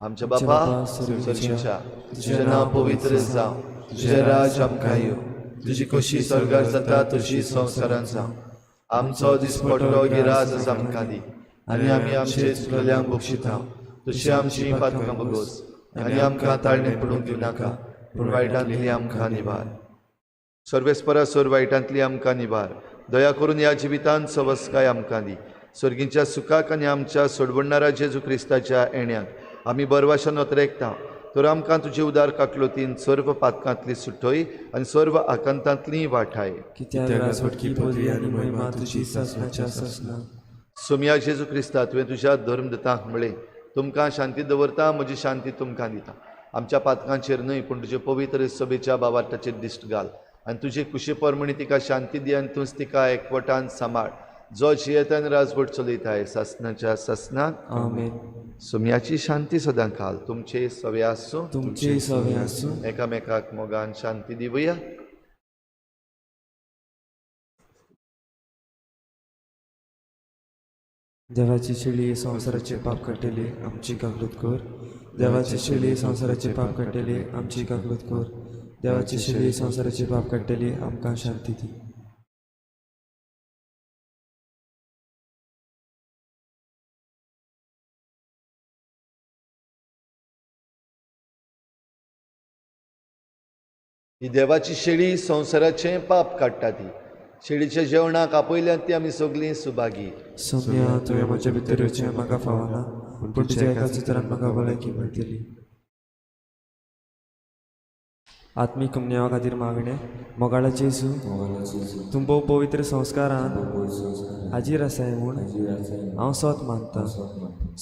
आमच्या बापा स्वर्गीच्या, तुजें नांव पवित्र जावं, तुजें राज आमकां येवं, तुजी खोशी स्वर्गार जाता तशी संवसारांत जावं. आमचो दिसपट्टो गिराज आमकां दी आनी आमी आमचे चुकल्यांक बक्षिता तशी आमची पातकां बगोस आनी आमकां ताळणें पडूंक दिवं नाका, पूण वायटांतली आमकां निवार. सर्वेस्परा सर वायटांतली आमकां निवार. दया करून ह्या जिवितांत सवस्काय आमकां दी. सर्गीच्या सुखाक आनी आमच्या सोडवणणारा जेजू क्रिस्ताच्या येण्याक आमी बरवाशान नोतरेकता. तर आमकां तुजे उदार काकलोतीन सर्व पातकांतली सुटय आनी सर्व आकांतांतली वाठाय.
कित्याक राजवटकी पदवी आनी महिमा तुजी सासणाच्या सासणा.
सोमया जेजू क्रिस्ता, तुवें तुज्या धर्मदतांक म्हळें, तुमकां शांती दवरता, म्हजी शांती तुमकां दिता. आमच्या पातकांचेर न्हय पूण तुजे पवित्र सभेच्या बाबार्थाचेर दिश्ट घाल आनी तुजे कुशी परमणी तिका शांती दी आनी तूंच तिका एकवटान सांबाळ, जो जियेता आनी राजवट चलयताय सासणाच्या सासणाक.
आमेन.
सोमयाची शांती सदां काल तुमचे सवे आसूं,
तुमचे सवे आसूं.
एकामेकाक मोगान शांती दिवया.
देवाची शेळी संवसाराचे पाप काडटली आमची काकलूत कर. देवाची शेळी संवसाराचे पाप काडटली आमची काकलूत कर. देवाची शेळी संवसाराचे पाप काडटली आमकां शांती दी.
ही देवाची शेळी संवसाराचें पाप काडटा. ती शेळीच्या जेवणाक आपयल्यात ती आमी सगळीं सुभागी.
सोम्या, तुवें म्हज्या भितर येवचें म्हाका फावना, पूण तुज्या एकाच उतरान म्हाका भलायकी मेळटली. आत्मीक कुमन्यावा खातीर मागणें. मोगाळा जेजू, तूं भोव पवित्र संस्कारान हाजीर आसाय म्हूण हांव सोत मानता.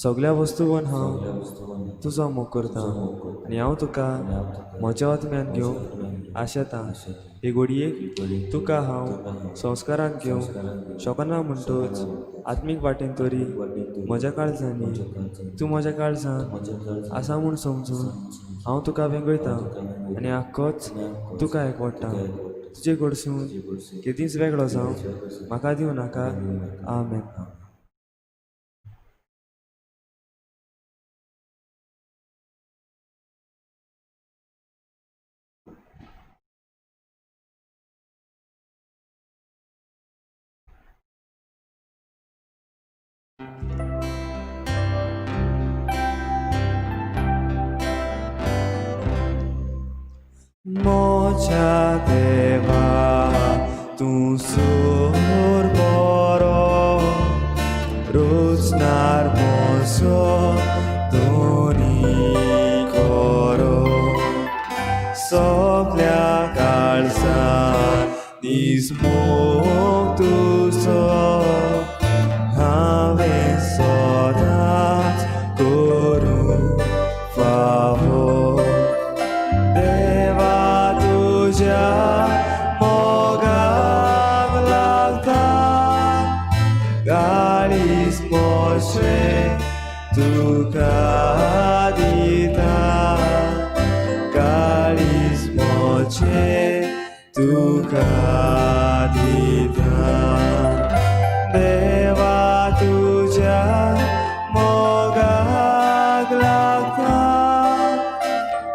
सगल्या वस्तूवन हांव तुजो मोग करता आनी हांव तुका म्हज्या आत्म्यान घेवंक आशेता. हे घडयेक तुका हांव संस्कारान घेवंक शकना म्हणटच आत्मीक वाटेन तरी म्हज्या काळजांनी तूं म्हज्या काळजान आसा म्हूण समजून हांव तुका वेंगयता आनी आख्खोच तुका एकवडटा. तुजे कडसून केदींच वेगळो जावं म्हाका दिवं नाका. आमेन.
मोच्या देवा तूं सूर बरो, रोजनार मोजो दोनी करो, सगल्या काळजान दीस मोग तुजो हांवें सदांच करूंक फावो.
मोजें तुका दिता, काळीज मोजें तुका दिता. देवा तुज्या मोगाक लागता,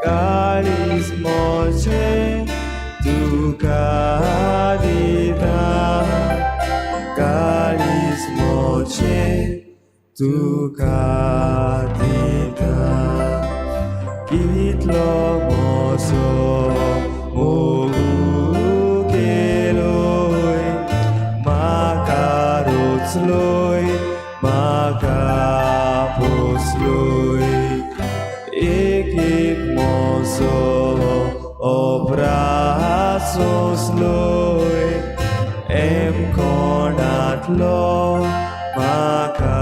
काळीज मोजें तुका दिता, काळीज मोजें तुका दिता. कितलो मोसो मोगू केलोय, म्हाका रोचलोय, म्हाका पोसलोय. एक एक मोसो अपराध सोंसलोय, एम कोणांतलो म्हाका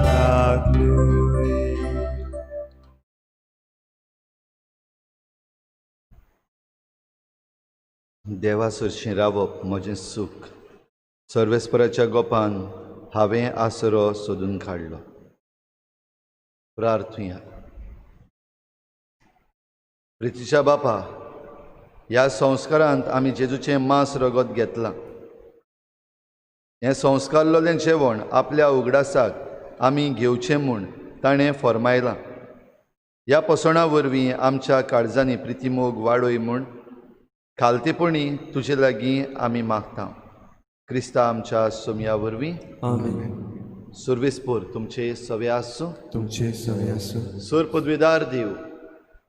राखलोय.
देवा सरशीं रावप म्हजें सूख, सर्वेस्पराच्या गोपान हांवें आसरो सोदून काडलो. प्रार्थुया. प्रितीच्या बापा, ह्या संस्कारांत आमी जेजूचें मांस रगत घेतलां. हें संस्कारलेलें जेवण आपल्या उगडासाक आमी घेवचें म्हूण ताणें फर्मायलां. ह्या पोसणां वरवीं आमच्या काळजांनी प्रितीमोग वाडय म्हूण खालतेपणी तुजे लागीं आमी मागता, क्रिस्ता आमच्या सोमया वरवीं.
आमेन.
सुर्वेस्पोर तुमचे सवे आसूं,
तुमचे सवे आसूं.
सूर पदवीदार देव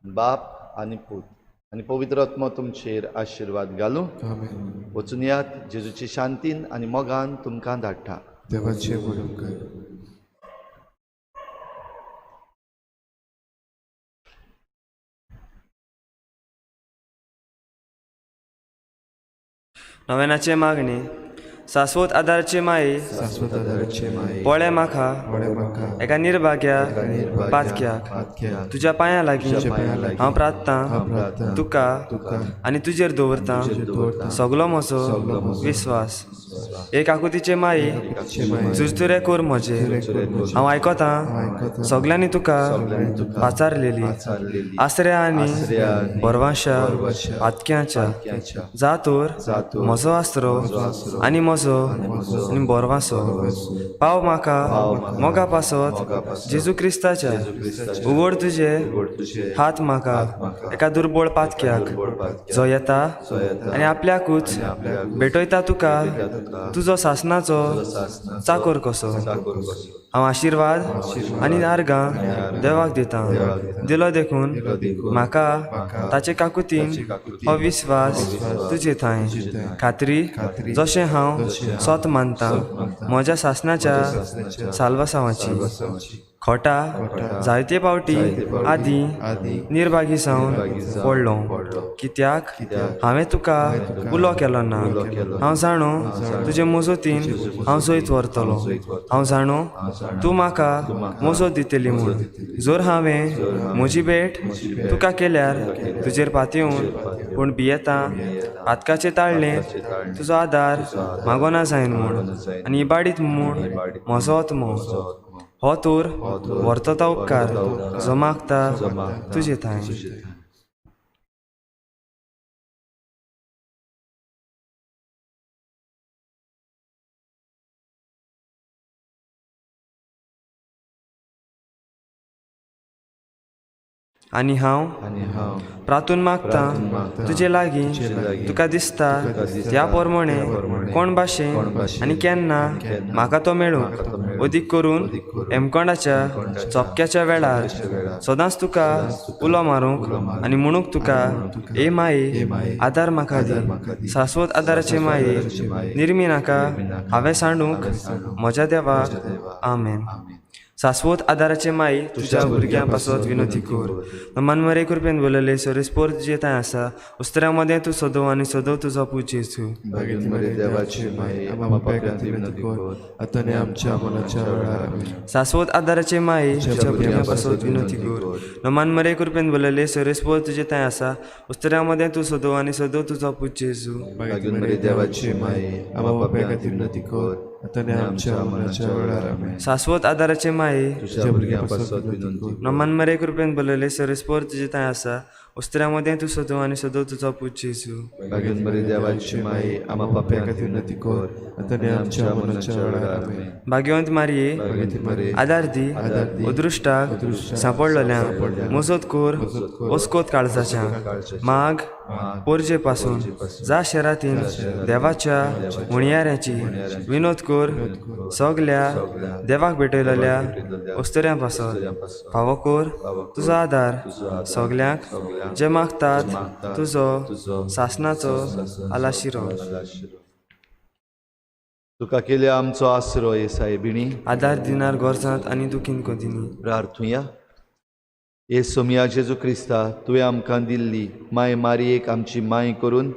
बाप आनी पूत आनी पवित्र आत्मो तुमचेर आशिर्वाद घालूं.
आमेन.
वचून यात, जेजूची शांतीन आनी मोगान तुमकां धाडटा.
देवाचे व्हड उपकार.
नव्यानाचे मागणे. सास्वत आदाराचे माये,
शाश्वत आदाराचे माये,
पळे म्हाका
पळे म्हाका
एका निर्भाग्या
एका निर्भाग्या
पातक्याक,
पातक्याक,
तुज्या पांयां लागीं
तुज्या पांयां लागीं
हांव प्रार्थना
हांव प्रार्थना
तुका
तुका
आनी तुजेर दवरतां
तुजेर दवरतां
सगलो म्हजो
सगलो म्हजो
विस्वास. एक आकुतीचे माये,
आकुतीचे माये,
चुरचुरे कोर म्हजे,
चुरचुरे कोर
हांव आयकतां
हांव आयकतां
सगल्यांनी तुका
सगल्यांनी तुका
पाचारलेली
पाचारलेली
आसऱ्या आनी
आसऱ्या आनी
भरवांशा
भरवंशा
पातक्याच्या
पातक्याच्या
जातोर
जातोर
म्हजो आसरो
म्हजो आसरो
आनी म्हजो
म्हजो
आनी भरवांसो
भरवांसो
पाव म्हाका
पाव म्हाका
मोगा पासत
मोगा पासत
जेजू क्रिस्ताच्या
जेजू क्रिस्ताच्या
उगड तुजे
उगड तुजे
हात म्हाका
हात म्हाका
एका दुर्बळ पातक्याक
दुर्बळ पातक्याक
जो येता
जो येता
आनी आपल्याकूच
आनी आपल्याकूच
भेटयता तुका
भेटयता तुका
तुजो सासनाचो
तुजो सासनाचो
चाकोर कसो.
चाकोर कसो.
हांव आशिर्वाद आनी आर्गां देवाक दितां.
देवाक दितां.
दिलो देखून
दिलो देखून
म्हाका
म्हाका
ताचे काकुतीन
ताचे काकुतीन
हो विस्वास
हो विस्वास
तुजे थांय
तुजे थांय
खात्री
खात्री
जशें हांव
जशें हांव
सोत मानतां
सोत मानतां
म्हज्या सासनाच्या
म्हज्या सासनाच्या
साल्वासांवाची
साल्वासांवाची
खोटा
खोटा
जायते फावटी
जायते फावटी
आदीं
आदीं
निर्भागी जावन
निर्भागी जावन
पडलो.
पडलो.
कित्याक
कित्याक
हांवें तुका
हांवें तुका
उलो केलो ना.
उलो केलो ना.
हांव जाणो
जाणो
तुजे मजतीन
तुजे मजतीन
हांव जैत व्हरतलो.
हांव जैत व्हरतलो.
हांव जाणो
हांव जाणो
तूं म्हाका
तूं म्हाका
मजत दितली
मजत
म्हूण.
दितली.
जर हांवें
जर हांवें
म्हजी भेट
म्हजी भेट
तुका केल्यार
तुका केल्यार
तुजेर पातयेवन
तुजेर पातयेवन
पूण भियेतां
भियेतां
पातकाचें ताळणें
पातकाचें ताळणें
तुजो आदार
तुजो आदार
मागोना जायन म्हूण
मागोना जायन
आनी इबाडीत म्हूण
आनी इबाडीत
म्हजो आत्मो.
म्हजो आत्मो.
हो तोर
हो तोर
व्हरतता उपकार
व्हरतता उपकार
जो मागता
जो मागता
तुजे थांय.
तुजे थांय.
आनी हांव
आनी हांव
प्रातून मागतां
प्रार्थून मागतां
तुजे लागीं
तुजे लागीं
तुका दिसता
तुका दिसता
त्या प्रमाणे
त्या प्रमाणे
कोण भाशेन
कोण भाशेन
आनी केन्ना
आनी केन्ना
म्हाका तो मेळूं
म्हाका तो मेळूं
अदीक करून
अदीक करून
हेमकोंडाच्या
हेमकोंडाच्या
चोपक्याच्या वेळार
चोपक्याच्या वेळार
सदांच तुका
सदांच तुका
उलो मारूंक
उलो मारूंक
आनी म्हणूंक तुका
आनी म्हणूंक तुका
ए माये
ए माये,
आदार म्हाका
आदार
दी.
म्हाका दी.
शाश्वत आदाराचे
शाश्वत
माये
आदाराचे माये,
निर्मी नाका
निर्मी नाका,
हांवें सांडूंक
हांवें सांडूंक
म्हज्या देवा.
म्हज्या देवा.
आमेन.
आमेन.
शाश्वत आदाराचे माई तुज्या भुरग्यां पासत विनोती कर. मनमरे कृपेन बोलले सोरेस्पोर तुजे थंय आसा उस्तऱ्या मदें तूं सदो आनी सदो तुजो पूत जेजू.
भाग्यवती मरिया देवाची माये, आम्हा पाप्यां खातीर विनंती कर, आतां आनी आमच्या मरणाच्या वेळार. आमेन.
शाश्वत आदाराचे माई तुज्या भुरग्यां पासत विनोती कर. नमान मरे कृपेन बोलले सोरेस्पोर तुजे थंय आसा उस्तऱ्या मदें तूं सदो आनी सदो तुजो पूत जेजू.
भाग्यवती मरिया देवाची माये, आम्हा पाप्यां खातीर विनंती कर, आतां आनी आमच्या मरणाच्या वेळार आमेन.
शाश्वत आदाराचे माये,
तुज्या भुरग्यां पासत विनंती कर.
नोमान मरे कृपेन बरयले सरस्पोर तुजे थंय आसा. उस्त्र्या मदें तूं सदो आनी सदो तुजो पूत जेजू.
भाग्यवंत मरिये देवाची माये, आमा पाप्यां खातीर विनंती कर, आतां आनी आमच्या मरणाच्या वेळार आमेन.
भाग्यवंत मारये,
भाग्यवंत मरिये,
आदार दी
आदार दी,
अदृश्टाक सांपडलेल्यांक, मजत कर ओस्कोत काळजाच्या, माग पोरजे पासून जा शेरातीन देवाच्या उणयाऱ्याची विनोद कर सगल्या देवाक भेटयलेल्या ओस्तऱ्यां पासत. फावो कर तुजो आदार सगल्यांक जे मागतात तुजो सासनाचो आलाशिरो.
तुका केल्या आमचो आसरो हे सायबिणी,
आदार दिनार गरजांत आनी दुखीन कोदिनी.
प्रार्थुया. हे सोमया जेजू क्रिस्ता, तुवें आमकां दिल्ली माय मारयेक आमची माय करून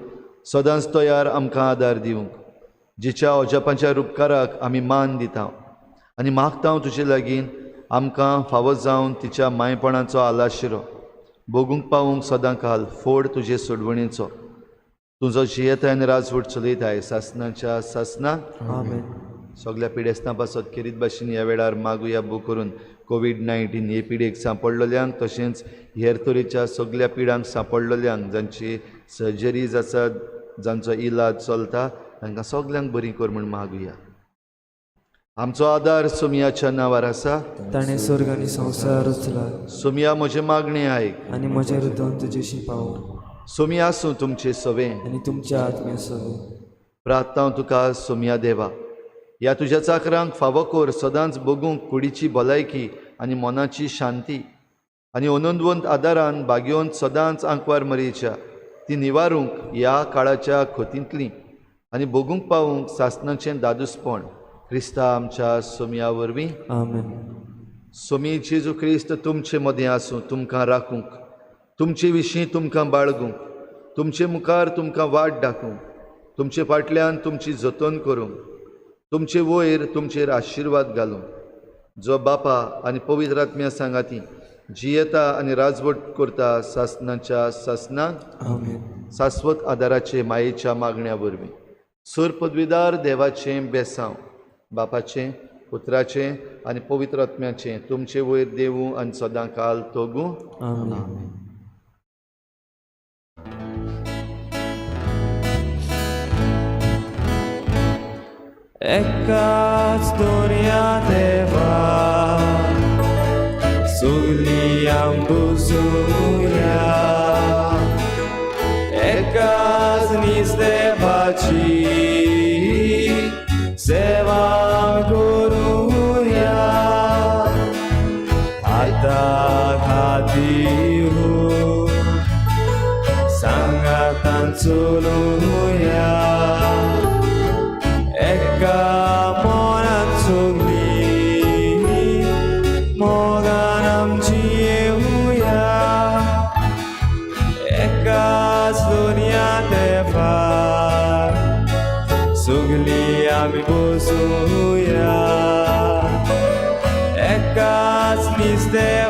सदांच तयार आमकां आदार दिवंक, जिच्या अजापांच्या रुपकाराक आमी मान दिता आनी मागता तुजे लागीं आमकां फावो जावन तिच्या मायपणाचो आलाशिरो भोगूंक पावूंक सदां काल फोड तुजे सोडवणेचो. तुजो जियेताय आनी राजवट चलयताय सासनाच्या सासना.
आमेन.
सगल्या पिडेस्तां पासत खेरीत भाशेन ह्या वेळार मागुया बो करून कोवीड-19 हे पिडेक सांपडलेल्यांक, तशेंच हेर तरेच्या सगल्या पिडांक सांपडलेल्यांक, जांची सर्जरीज आसात, जांचो इलाज चलता, तांकां सगल्यांक बरी कर म्हूण मागुया. आमचो आदार सोमयाच्या नांवार आसा.
ताणें स्वर्ग आनी संवसार रचला.
सोमया म्हजें मागणें आयक
आनी म्हजें रुदन तुजेशी पावो.
सोमया आसूं तुमचे सवें
आनी तुमच्या आत्म्या सवें.
प्रार्थना तुका सोमया देवा, ह्या तुज्या चाकरांक फावो कर सदांच बगूंक कुडीची भलायकी आनी मनाची शांती आनी अनंदवंत आदारान भाग्यवंत सदांच आंकवार मरेच्या ती निवारूंक ह्या काळाच्या खतींतली आनी बगूंक पावूंक सासनाचें दादूसपण क्रिस्ता आमच्या सोमया वरवीं.
आमेन.
सोमी जेजू क्रिस्त तुमचे मदें आसूं, तुमकां राखूंक, तुमचे विशीं तुमकां बाळगूंक, तुमचे मुखार तुमकां वाट दाखोवंक, तुमचे फाटल्यान तुमची जतन करूंक, तुमचे वयर तुमचेर आशिर्वाद घालूंक, जो बापा आनी पवित्र आत्म्या सांगाती जियेता आनी राजवट करता सासनाच्या सासनाक.
आमेन.
शाश्वत आदाराचे मायेच्या मागण्या वरवीं सर पदवीदार देवाचें बेसांव बापाचें, पुत्राचें आनी पवित्र आत्म्याचें तुमचे वयर देवूं आनी सदां काल तोगूं.
आमेन. एकाच दोनया देवा सगली आंबुजुया, एकाच नीज देवाची सेवा करुया. आतां खातीर सांगातान चलुया, एका मनान सगली मोगान आमची येवया, एकाच दुनिया देवा सगली आमी बसुया, एकाच नीज देवाची.